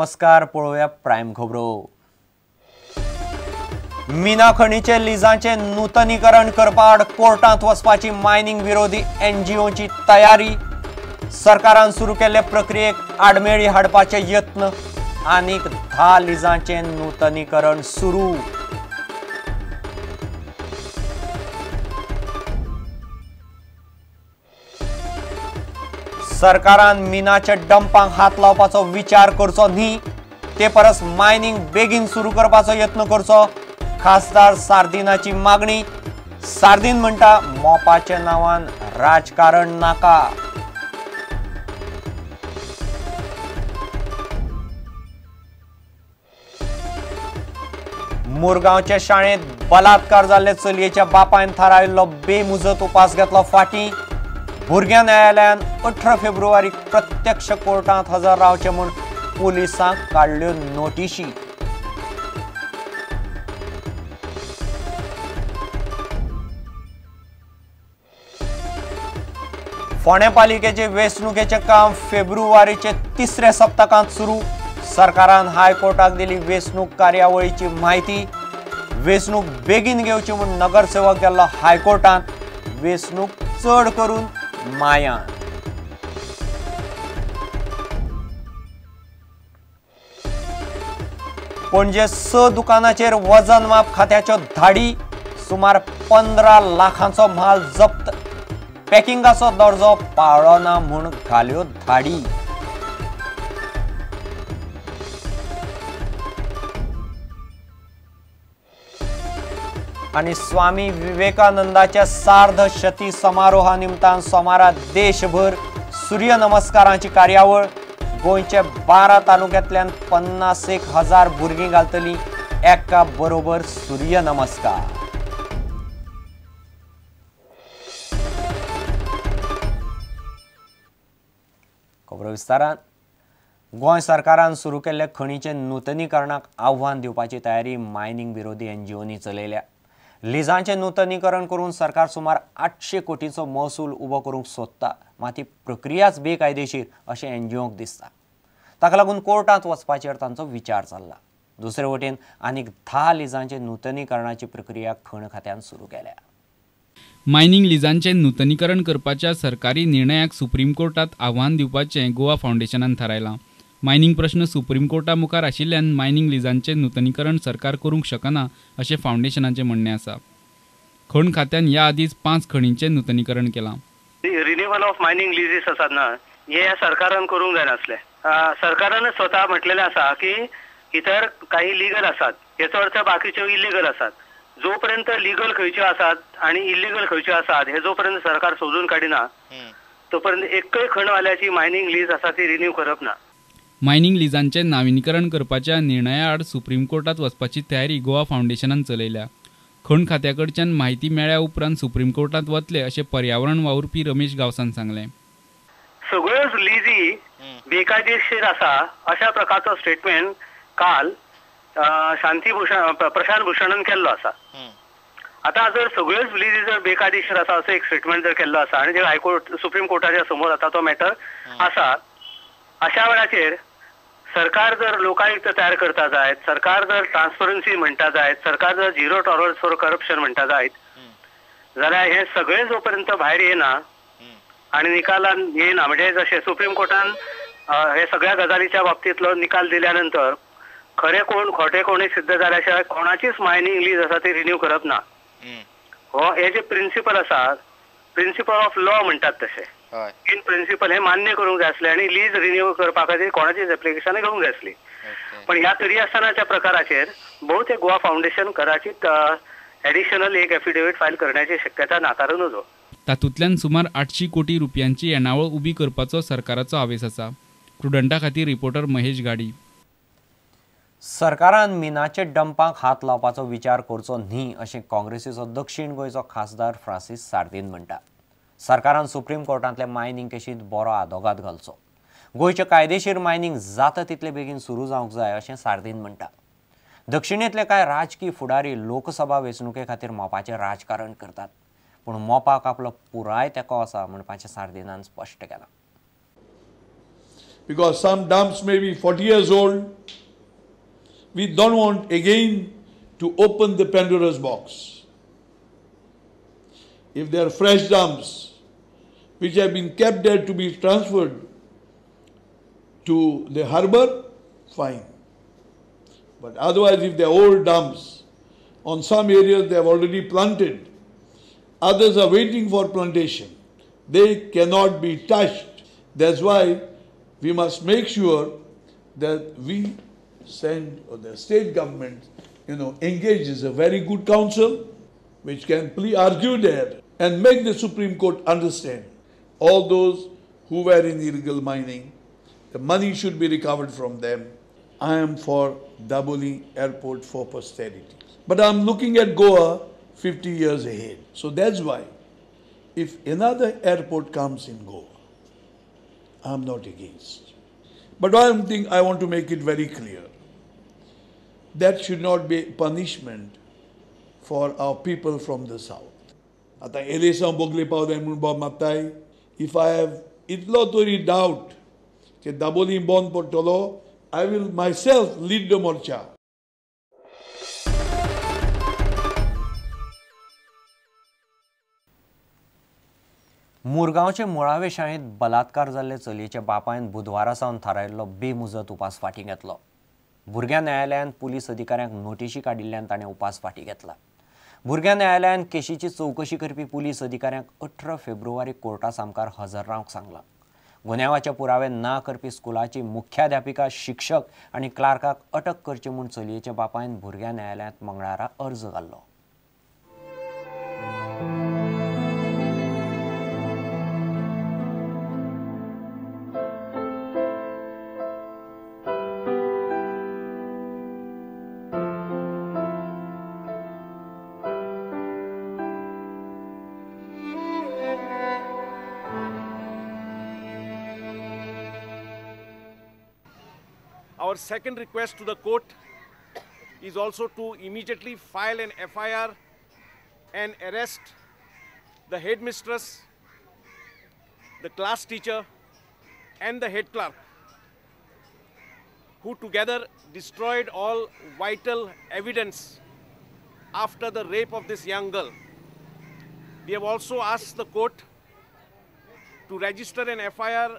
नमस्कार. पळोवया प्रायम खबरो. मिना खणीचे लिजांचे नूतनीकरण करपा आड कोर्टांत वचपाची मायनिंग विरोधी एनजीओची तयारी. सरकारान सुरू केल्ले प्रक्रियेक आडमेळी हाडपाचे यत्न. आनीक 10 लिजांचे नूतनीकरण सुरू. सरकारान मिनाच्या डंपांक हात लावपाचो विचार करचो न्ही, ते परस मायनिंग बेगीन सुरू करपाचो यत्न करचो, खासदार सार्दिनाची मागणी. सार्दिन म्हणटा मोपाच्या नांवान राजकारण नाका. मुरगांवच्या शाळेंत बलात्कार जाल्ले चलयेच्या बापायन थारायिल्लो बेमुजत उपास घेतलो फाटीं. भुरग्यां न्यायालयान 18 फेब्रुवारीक प्रत्यक्ष कोर्टांत हजर रावचें म्हूण पुलिसांक काडल्यो नोटिशी. फोंडें पालिकेचे वेंचणुकेचें काम फेब्रुवारीचे तिसऱ्या सप्तकांत सुरू. सरकारान हायकोर्टाक दिली वेंचणूक कार्यावळीची म्हायती. वेंचणूक बेगीन घेवची म्हूण नगरसेवक गेल्लो हायकोर्टांत. वेंचणूक चड करून मायांत. पणजे 6 दुकानाचेर वजन माप खात्याच्यो धाडी. सुमार 15 लाखांचो म्हाल जप्त. पॅकिंगाचो दर्जो पाळ्ळो ना म्हूण घाल्यो धाडी. आनी स्वामी विवेकानंदाच्या सार्धशती समारोहा निमतान सोमारा देशभर सूर्यनमस्कारांची कार्यावळ. गोंयच्या 12 तालुक्यांतल्यान 51,000 भुरगीं घालतलीं एका बरोबर सूर्यनमस्कार. खबरो विस्तारान. गोंय सरकारान सुरू केल्ल्या खणीचे नूतनीकरणाक आव्हान दिवपाची तयारी मायनिंग विरोधी एनजीओनी चलयल्या. लिजांचें नूतनीकरण करून सरकार सुमार 800 कोटींचो महसूल उबो करूंक सोदता, मात ही प्रक्रियाच बेकायदेशीर अशें एनजीओंक दिसता. ताका लागून कोर्टांत वचपाचेर तांचो विचार चल्ला. दुसरे वटेन आनीक 10 लिजांचे नूतनीकरणाची प्रक्रिया खण खात्यान सुरू केल्या. मायनिंग लिजांचें नूतनीकरण करपाच्या सरकारी निर्णयाक सुप्रीम कोर्टांत आव्हान दिवपाचें गोवा फावंडेशनान थारायलां. मायनिंग प्रश्न सुप्रीम कोर्टा मुखार आशिल्ल्यान मायनिंग लिजांचें नूतनीकरण सरकार करूंक शकना अशें फावंडेशनाचें म्हणणें आसा. खण खात्यान ह्या आदींच 5 खणींचें नूतनीकरण केलां. रिन्युअल ऑफ मायनिंग लिजीस आसात ना, हे ह्या सरकारान करूंक जायनासलें. सरकारानच स्वता म्हटलेलें आसा की इतर काही लिगल आसात, हेचो अर्थ बाकीच्यो इलिगल आसात. जोपर्यंत लिगल खंयच्यो आसात आनी इलिगल खंयच्यो आसात हे जोपर्यंत सरकार सोदून काडिना तोपर्यंत एकय खणवाल्याची मायनिंग लीज आसा ती रिन्यू करप ना. मायनिंग लिजांचें नाविनीकरण करपाच्या निर्णया आड सुप्रीम कोर्टांत वचपाची तयारी गोवा फावंडेशनान चलयल्या. खण खात्या कडच्यान म्हायती मेळ्ळ्या उपरांत सुप्रीम कोर्टांत वतले अशें पर्यावरण वावुरपी रमेश गांवसान सांगलें. सगळ्योच लिजी बेकायदेशीर आसा अशा प्रकारचो स्टेटमेंट काल प्रशांत भूषणान केल्लो आसा. आतां जर सगळ्योच लिजी जर बेकायदेशीर आसा असो एक स्टेटमेंट जर केल्लो आसा आनी जे हायकोर्ट सुप्रीम कोर्टाच्या समोर आतां तो मॅटर आसा, अशा वेळाचेर सरकार जर लोकायुक्त तयार करता जायत, सरकार जर ट्रान्सपरन्सी म्हणटा जायत, सरकार जर झिरो टॉलरन्स फॉर करप्शन म्हणटा जायत जाल्यार हे सगळे जोपर्यंत भायर येना आनी निकालान येना, म्हणजे जशें सुप्रीम कोर्टान हे सगळ्या गजालीच्या बाबतींतलो निकाल दिल्या नंतर खरें कोण खोटें कोण सिद्ध जाल्या शिवाय कोणाचीच मायनिंग लीज आसा ती रिन्यू करप ना. हो हे जे प्रिंसिपल आसा, प्रिंसिपल ऑफ लॉ म्हणटात तशें इन प्रिंसिपल हे मान्य करूंक जाय आसलें आनी लीज रिन्यू करपा खातीर कोणाचीच एप्लिकेशन घेवंक जाय आसली. पण ह्या तरी आसतनाच्या प्रकाराचेर बहुतेक गोवा फावंडेशन कदाचित एडिशनल एक एफिडेवीट फायल करण्याची शक्यता नाकारू नजो. तातूंतल्यान सुमार 800 कोटी रुपयांची येणावळ उबी करपाचो सरकाराचो हावेस आसा. प्रुडंटा खातीर रिपोर्टर महेश गाडी. सरकारान मिनाचे डंपांक हात लावपाचो विचार करचो न्ही अशें काँग्रेसीचो दक्षिण गोंयचो खासदार फ्रांसीस सार्दिन म्हणटा. सरकारान सुप्रीम कोर्टांतले मायनिंग केशींत बरो आदोगाद घालचो. गोंयचें कायदेशीर मायनिंग जाता तितले बेगीन सुरू जावंक जाय अशें सार्दिन म्हणटा. दक्षिणेंतले कांय राजकी फुडारी लोकसभा वेंचणुके खातीर मोपाचें राजकारण करतात, पूण मोपाक आपलो पुराय तेंको आसा म्हणपाचें सार्दिनान स्पश्ट केलां. Because some dumps may be 40 years old. We don't want again to open the Pandora's box. If there are fresh dumps which have been kept there to be transferred to the harbour, fine. But otherwise, if they are old dumps, on some areas they have already planted, others are waiting for plantation. They cannot be touched. That's why we must make sure that we send, or the state government, engages a very good counsel which can plea argue there and make the Supreme Court understand all those who were in illegal mining, the money should be recovered from them. I am for Dabolim Airport for posterity. But I am looking at Goa 50 years ahead. So that's why if another airport comes in Goa, I am not against. But one thing I want to make it very clear, that should not be punishment for our people from the south. आता एलेसांव Bogle पावले म्हूण बोब मारताय. If I have इतलो तरी doubt की दाबोली बंद पडटलो, I will myself lead the morcha. मुरगांवचे मुळावे शाळेंत बलात्कार जाल्ले चलयेच्या बापायन बुधवारा सावन थारायल्लो बेमुजत उपास फाटीं घेतलो. भुरग्यां न्यायालयान पुलीस अधिकाऱ्यांक नोटिशी काडिल्ल्यान ताणें उपास फाटीं घेतला. भुरग्यां न्यायालयान केशीची चवकशी करपी पुलीस अधिकाऱ्यांक 18 फेब्रुवारी कोर्टा सामकार हजर रावंक सांगलां. गुन्यांवाचे पुरावे ना करपी स्कुलाची मुख्याध्यापिका, शिक्षक आनी क्लार्काक अटक करची म्हूण चलयेच्या बापायन भुरग्यां न्यायालयांत मंगळारा अर्ज घाल्लो. Our second request to the court is also to immediately file an FIR and arrest the headmistress, the class teacher and the head clerk, who together destroyed all vital evidence after the rape of this young girl. We have also asked the court to register an FIR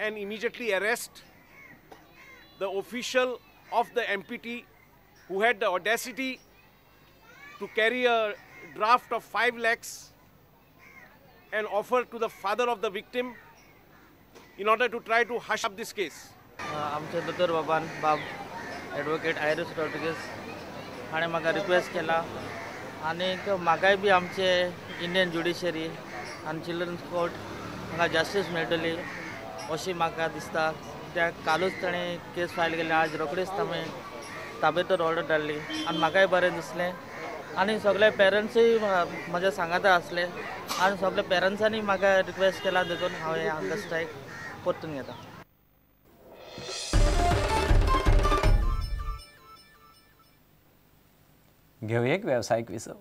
and immediately arrest the official of the MPT who had the audacity to carry a draft of 5 lakhs and offer to the father of the victim in order to try to hush up this case. आमचे दोतोर बाबान बाब advocate iris Rodrigues हाणें म्हाका request केला आनीक म्हाकाय बी आमचे इंडियन ज्युडिशरी आनी चिल्ड्रन्स कोर्ट म्हाका जस्टीस मेळटली अशी म्हाका दिसता. कित्याक कालूच ताणें केस फायल केली, आज रोखडीच ताणें ताबेतोर ऑर्डर धाडली आनी म्हाकाय बरें दिसलें आनी सगळे पेरंट्सूय म्हज्या सांगाता आसले आनी सगळे पेरंट्सांनी म्हाका रिक्वेस्ट केला देखून हांव हें हंगर स्ट्रायक परतून घेता. घेवया एक वेवसायीक विसव.